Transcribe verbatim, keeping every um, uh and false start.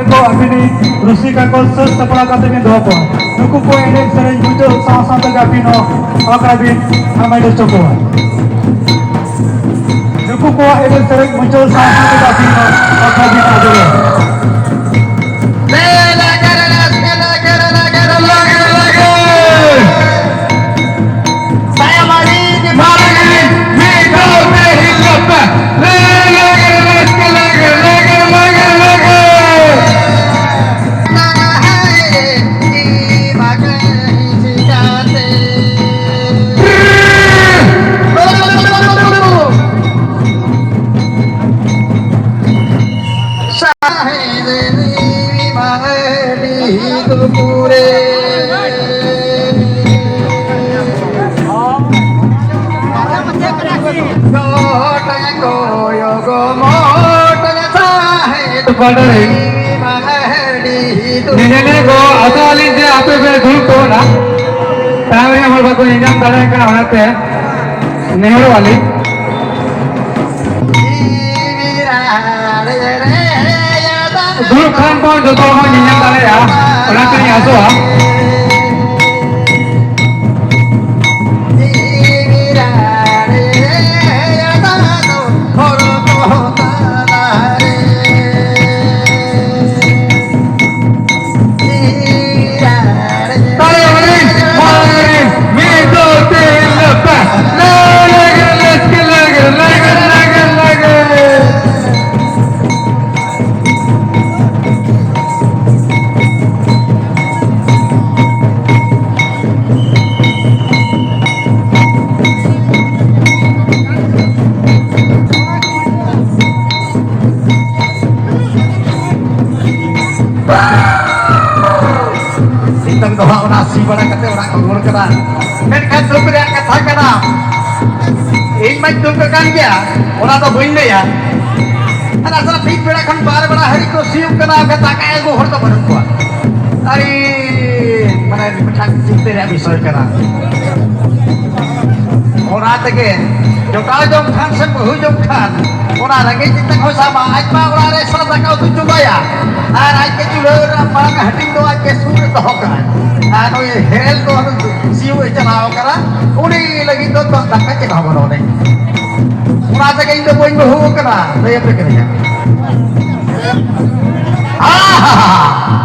ᱠᱚ ᱟᱹᱵᱤᱱᱤᱡ ᱨᱩᱥᱤᱠᱟ ᱠᱚ ᱥᱟᱹᱛ ᱥᱟᱯᱲᱟᱣ ᱠᱟᱛᱮ ᱵᱤᱱ ᱫᱚᱦᱚ ᱠᱚᱣᱟ᱾ ᱱᱩᱠᱩ ᱠᱚ ᱮᱱᱮᱡ ᱥᱮᱨᱮᱧ ᱢᱩᱪᱟᱹᱫ ᱥᱟᱶ ᱥᱟᱶ ᱛᱮᱜᱮ ᱟᱹᱵᱤᱱ ᱦᱚᱸ ᱟᱠᱷᱲᱟ ᱵᱤᱱ ᱦᱟᱢᱮᱴ ᱦᱚᱪᱚ ᱠᱚᱣᱟ᱾ ᱱᱩᱠᱩ ᱠᱚᱣᱟᱜ ᱮᱱᱮᱡ ᱥᱮᱨᱮᱧ ᱢᱩᱪᱟᱹᱫ ᱥᱟᱶ ᱥᱟᱶ ᱛᱮᱜᱮ ᱟᱹᱵᱤᱱ ᱦᱚᱸ ᱟᱠᱷᱲᱟ ᱵᱤᱱ ᱟᱸᱡᱚᱢᱟ᱾ ᱧᱮᱧᱮᱞᱤᱭᱟᱹ ᱠᱚ, ᱟᱥᱚᱜ ᱟᱹᱞᱤᱧ ᱡᱮ ᱟᱯᱮ ᱯᱮ ᱫᱩᱲᱩᱵ ᱛᱟᱵᱚᱱᱟ᱾ ᱛᱟᱭᱚᱢ ᱨᱮᱱ ᱦᱚᱲ ᱵᱟᱠᱚ ᱧᱮᱧᱟᱢ ᱫᱟᱲᱮᱭᱟᱜ ᱠᱟᱱᱟ, ᱚᱱᱟᱛᱮ ᱱᱮᱦᱚᱨᱚᱜ ᱟᱹᱞᱤᱧ᱾ ᱫᱩᱲᱩᱵ ᱠᱷᱟᱱ ᱵᱚᱱ ᱡᱚᱛᱚ ᱦᱚᱲ ᱵᱚᱱ ᱧᱮᱧᱟᱢ ᱫᱟᱲᱮᱭᱟᱜᱼᱟ, ᱚᱱᱟᱛᱮᱞᱤᱧ ᱟᱥᱚᱜᱼᱟ᱾ ᱱᱤᱛᱚᱝ ᱫᱚ ᱦᱟᱸᱜ ᱚᱱᱟ ᱥᱤ ᱵᱟᱲᱟ ᱠᱟᱛᱮ ᱚᱲᱟᱜ ᱠᱚ ᱨᱩᱣᱟᱹᱲ ᱠᱟᱱᱟ᱾ ᱢᱮᱱᱠᱷᱟᱱ ᱫᱩᱠ ᱨᱮᱭᱟᱜ ᱠᱟᱛᱷᱟ ᱠᱟᱱᱟ, ᱤᱧ ᱢᱟᱧ ᱫᱩᱠ ᱟᱠᱟᱱ ᱜᱮᱭᱟ, ᱚᱱᱟ ᱫᱚ ᱵᱟᱹᱧ ᱞᱟᱹᱭᱟ᱾ ᱟᱨ ᱟᱥᱚᱞ ᱢᱤᱫ ᱵᱮᱲᱟ ᱠᱷᱚᱱ ᱵᱟᱨ ᱵᱮᱲᱟ ᱦᱟᱹᱨᱤ ᱠᱚ ᱥᱤᱭᱳᱜ ᱠᱟᱱᱟ, ᱚᱱᱠᱟ ᱫᱟᱠᱟ ᱟᱹᱜᱩ ᱦᱚᱲ ᱫᱚ ᱵᱟᱹᱱᱩᱜ ᱠᱚᱣᱟ᱾ ᱟᱹᱰᱤ ᱢᱟᱱᱮ ᱢᱤᱫᱴᱟᱝ ᱪᱤᱱᱛᱟᱹ ᱨᱮᱭᱟᱜ ᱵᱤᱥᱚᱭ ᱠᱟᱱᱟ᱾ ᱚᱱᱟ ᱛᱮᱜᱮ ᱡᱚᱴᱟᱣ ᱡᱚᱝ ᱠᱷᱟᱱ ᱥᱮ ᱵᱟᱹᱦᱩ ᱡᱚᱝ ᱠᱷᱟᱱ, ᱚᱱᱟ ᱨᱮᱸᱜᱮᱡ ᱛᱮ ᱠᱚ ᱥᱟᱵᱟ, ᱟᱡ ᱢᱟ ᱚᱲᱟᱜ ᱨᱮ ᱥᱟᱫᱟ ᱫᱟᱠᱟ ᱩᱛᱩ ᱪᱚᱸᱫᱟᱭᱟ, ᱟᱨ ᱟᱡ ᱜᱮ ᱪᱩᱞᱦᱟᱹ ᱨᱮ ᱢᱟᱲᱟᱝ ᱦᱟᱹᱴᱤᱧ ᱫᱚ ᱟᱡ ᱜᱮ ᱥᱩᱨ ᱨᱮ ᱫᱚᱦᱚ ᱠᱟᱜᱼᱟᱭ᱾ ᱟᱨ ᱱᱩᱭ ᱦᱮᱨᱮᱞ ᱫᱚ ᱥᱤᱭᱳᱜ ᱮ ᱪᱟᱞᱟᱣ ᱠᱟᱱᱟ, ᱩᱱᱤ ᱞᱟᱹᱜᱤᱫ ᱫᱚ ᱫᱟᱜ ᱫᱟᱠᱟ ᱪᱮᱫ ᱦᱚᱸ ᱵᱟᱹᱱᱩᱜ ᱟᱹᱱᱤᱡ᱾ ᱚᱱᱟ ᱛᱮᱜᱮ ᱤᱧ ᱫᱚ ᱵᱟᱹᱧ ᱵᱟᱹᱦᱩ ᱟᱠᱟᱱᱟ, ᱞᱟᱹᱭ ᱟᱯᱮ ᱠᱟᱹᱱᱟᱹᱧ ᱦᱟᱸᱜ᱾ ᱟᱦᱟ!